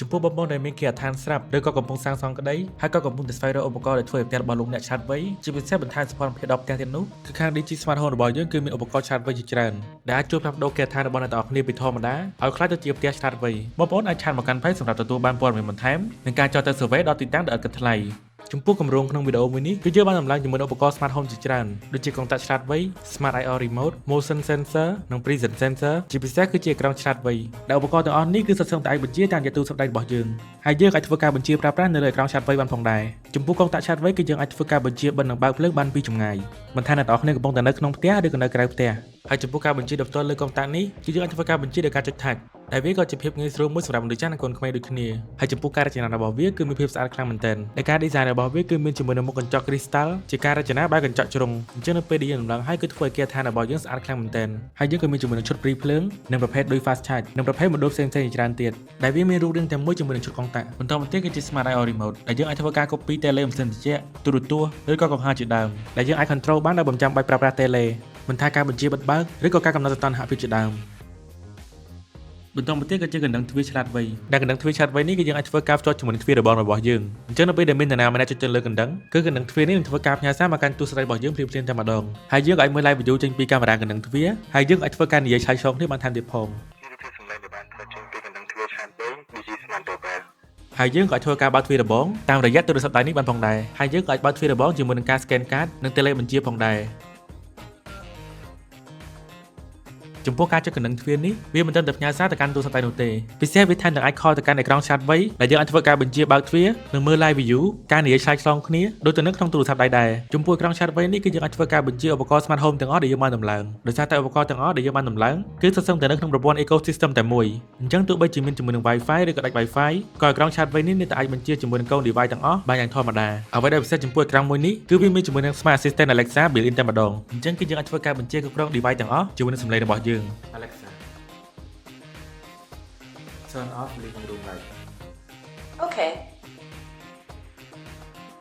ចំពោះបងប្អូនដែលមានគេហដ្ឋានស្រាប់ឬក៏កំពុងសាងសង់ក្តីហើយក៏កំពុងតែស្វែងរកឧបករណ៍ដែលធ្វើឲ្យផ្ទះរបស់លោកអ្នកឆ្លាតវៃជាពិសេសបន្ថែមសោភ័ណភាពដល់ផ្ទះទៀតនោះគឺខាង Digi Smart Home របស់យើងគឺមានឧបករណ៍ឆ្លាតវៃជាច្រើនដែលអាចជួយផ្លាស់ប្ដូរគេហដ្ឋានរបស់អ្នកទាំងអស់គ្នាពីធម្មតាឲ្យក្លាយទៅជាផ្ទះឆ្លាតវៃបងប្អូនអាច chat មកកាន់ page សម្រាប់ទទួលបានព័ត៌មានបន្ថែមនិងការចុះទៅ survey ដល់ទីតាំងដោយឥតគិតថ្លៃចំពោះគម្រោងក្នុងវីដេអូមួយនេះគឺយើងបានដំឡើងជាមួយនឹងឧបករណ៍ Smart Home ជាច្រើនដូចជាកុងតាក់ឆ្លាតវៃ Smart IR Remote, Motion Sensor និង Presence Sensor ជាពិសេសគឺជាអេក្រង់ឆ្លាតវៃដែលឧបករណ៍ទាំងអស់នេះគឺសុទ្ធសឹងតែអាចបញ្ជាតាមរយៈទូរស័ព្ទដៃរបស់យើងហើយយើងអាចធ្វើការបញ្ជាប្រើប្រាស់នៅលើអេក្រង់ឆ្លាតវៃបានផងដែរចំពោះកុងតាក់ឆ្លាតវៃគឺយើងអាចធ្វើការបញ្ជាបិទនិងបើកភ្លើងបានពីចម្ងាយមិនថាអ្នកទាំងអស់គ្នាកំពុងតែនៅក្នុងផ្ទះឬក៏នៅក្រៅផ្ទះហើយចំពោះការបញ្ជាដោយផ្ទាល់លើកុងតាក់នេះគឺយើងអាចធ្វើការបញ្ជាដោយការចុច touch ដែលវាក៏ជាភាពងាយស្រួលមួយសម្រាប់មនុស្សចាស់និងកូនក្មេងដូចគ្នាហើយចំពោះការរចនារបស់វាគឺមានភាពស្អាតខ្លាំងមែនទែនដែលការ design របស់វាគឺមានជាមួយនឹងមុខកញ្ចក់ crystal ជាការរចនាបែបកញ្ចក់ជ្រុងអញ្ចឹងនៅពេលដែលយើងដំឡើងហើយគឺធ្វើឲ្យគេហដ្ឋានរបស់យើងស្អាតខ្លាំងមែនទែនហើយយើងក៏មានជាមួយនឹងឈុតព្រីភ្លើងនិងប្រភេទដូច fast charge និងប្រភេទ module ផ្សេងៗជាច្រើនទៀតដែលវាមានរូបរាងតែមួយជាមួយនឹងឈុតកុងតាក់បន្តមកទៀតគឺជា Smart IR Remote ដែលយើងអាចធ្វើការ copy tele ម៉ាស៊ីនត្រជាក់ទូរទស្សន៍ឬក៏កង្ហារជាដើមដែលយើងអាច control បានដោយមិនចាំបាច់ប្រើប្រាស់ tele មិនថាការបញ្ជាបិទបើកឬក៏ការកំណត់សីតុណ្ហភាពជាដើមបន្តមកទៀតគឺជាកណ្ដឹងទ្វារឆ្លាតវៃដែលកណ្ដឹងទ្វារឆ្លាតវៃនេះគឺយើងអាចធ្វើការភ្ជាប់ជាមួយនឹងទ្វាររបងរបស់យើងអញ្ចឹងនៅពេលដែលមាននរណាម្នាក់ចុចទៅលើកណ្ដឹងគឺកណ្ដឹងទ្វារនេះនឹងធ្វើការផ្ញើសារមកកាន់ទូរស័ព្ទរបស់យើងភ្លាមៗតែម្ដងហើយយើងក៏អាចមើល live video ចេញពីកាមេរ៉ាកណ្ដឹងទ្វារហើយយើងអាចធ្វើការនិយាយឆ្លើយឆ្លងគ្នាបានថែមទៀតផង នេះគឺជាសំឡេងដែលបានធ្វើចេញពីកណ្ដឹងទ្វារឆ្លាតវៃ Digi Smart Doorbell។ ហើយយើងក៏អាចធ្វើការបើកទ្វាររបងតាមរយៈទូរស័ព្ទដៃនេះបានផងដែរហើយយើងក៏អាចបើកទ្វាររបងជាមួយនឹងការ scan card និង tele បញ្ជាផងដែរចំពោះការចុចកណ្ដឹងទ្វារនេះវាមិនត្រឹមតែផ្ញើសារទៅកាន់ទូរស័ព្ទដៃនោះទេពិសេសវាថែមទាំងអាច call ទៅកាន់អេក្រង់ឆ្លាតវៃដែលយើងអាចធ្វើការបញ្ជាបើកទ្វារនិងមើល live view ការនិយាយឆ្លើយឆ្លងគ្នាដូចទៅនឹងក្នុងទូរស័ព្ទដៃដែរចំពោះអេក្រង់ឆ្លាតវៃនេះគឺយើងអាចធ្វើការបញ្ជាឧបករណ៍ smart home ទាំងអស់ដែលយើងបានដំឡើងដោយសារតែឧបករណ៍ទាំងអស់ដែលយើងបានដំឡើងគឺសុទ្ធសឹងតែនៅក្នុងប្រព័ន្ធ ecosystem តែមួយអញ្ចឹងទោះបីជាមានជាមួយនឹង Wi-Fi ឬក៏ដាច់ Wi-Fi ក៏អេក្រង់ឆ្លាតវៃនេះនៅតែអាចបញ្ជាជាមួយនឹងកូន device ទាំងអស់បានយ៉ាងធម្មតាអ្វីដែលពិសេសចំពោះអេក្រង់មួយនេះគឺវាមានជាមួយនឹង Smart Assistant Alexa built-in តែម្ដងអញ្ចឹងគឺយើងអាចធ្វើការបញ្ជាគ្រប់គ្រង device ទាំងអស់ជាមួយនឹងសំឡេងរបស់យើង Alexa, turn off living room light. Okay.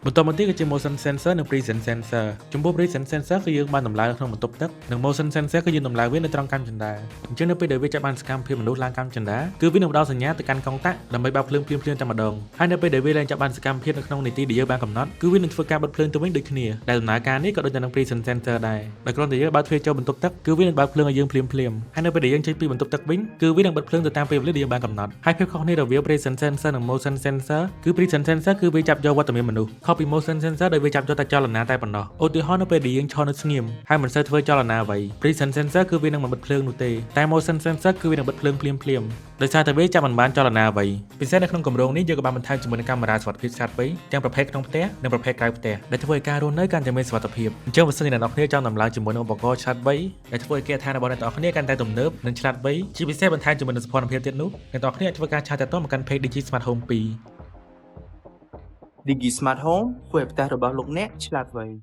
បន្តមកទៀតគឺជា motion sensor និង presence sensor ចំពោះ presence sensor គឺយើងបានដំឡើងនៅក្នុងបន្ទប់ទឹកនិង motion sensor គឺយើងដំឡើងវានៅត្រង់កាំជណ្ដើរអញ្ចឹងនៅពេលដែលវាចាប់បានសកម្មភាពមនុស្សឡើងកាំជណ្ដើរគឺវានឹងផ្ដល់សញ្ញាទៅកាន់កុងតាក់ដើម្បីបើកភ្លើងភ្លាមៗតែម្ដងហើយនៅពេលដែលវាលែងចាប់បានសកម្មភាពនៅក្នុងនីតិដែលយើងបានកំណត់គឺវានឹងធ្វើការបិទភ្លើងទៅវិញដូចគ្នាដែលដំណើរការនេះក៏ដូចទៅនឹង presence sensor ដែរដោយគ្រាន់តែយើងបើកទ្វារចូលបន្ទប់ទឹកគឺវានឹងបើកភ្លើងឲ្យយើងភ្លាមៗហើយនៅពេលដែលយើងចេញពីបន្ទប់ទឹកវិញគឺវានឹងបិទភ្លើងទៅតាមពេលវេលាដែលយើងបានកំណត់ហើយភាពខុសគ្នារវាង presence sensor និង motion sensor គឺ presence sensor គឺវាចាប់យកវត្តមានមនុស្សខុសពី motion sensor ដោយវាចាប់យកតែចលនាតែប៉ុណ្ណោះឧទាហរណ៍នៅពេលដែលយើងឈរនៅស្ងៀមហើយមិនសូវធ្វើចលនាអ្វី presence sensor គឺវានឹងមិនបិទភ្លើងនោះទេតែ motion sensor គឺវានឹងបិទភ្លើងភ្លាមៗដោយសារតែវាចាប់មិនបានចលនាអ្វីពិសេសនៅក្នុងគម្រោងនេះយើងក៏បានបន្ថែមជាមួយនឹងកាមេរ៉ាសុវត្ថិភាពឆ្លាតវៃទាំងប្រភេទក្នុងផ្ទះនិងប្រភេទក្រៅផ្ទះដែលធ្វើឲ្យការរស់នៅកាន់តែមានសុវត្ថិភាពអញ្ចឹងបើសិនជាអ្នកទាំងអស់គ្នាចង់ដំឡើងជាមួយនឹងឧបករណ៍ឆ្លាតវៃដែលធ្វើឲ្យគេហដ្ឋានរបស់អ្នកទាំងអស់គ្នាកាន់តែទំនើបនិងឆ្លាតវៃជាពិសេសបន្ថែមជាមួយនឹងសោភ័ណភាពទៀតនោះអ្នកទាំងអស់គ្នាអាចធ្វើការ chat តាក់ទងមកកាន់ page Digi Smart Home 2 Digi Smart Home ធ្វើឲ្យផ្ទះរបស់លោកអ្នកឆ្លាតវៃ។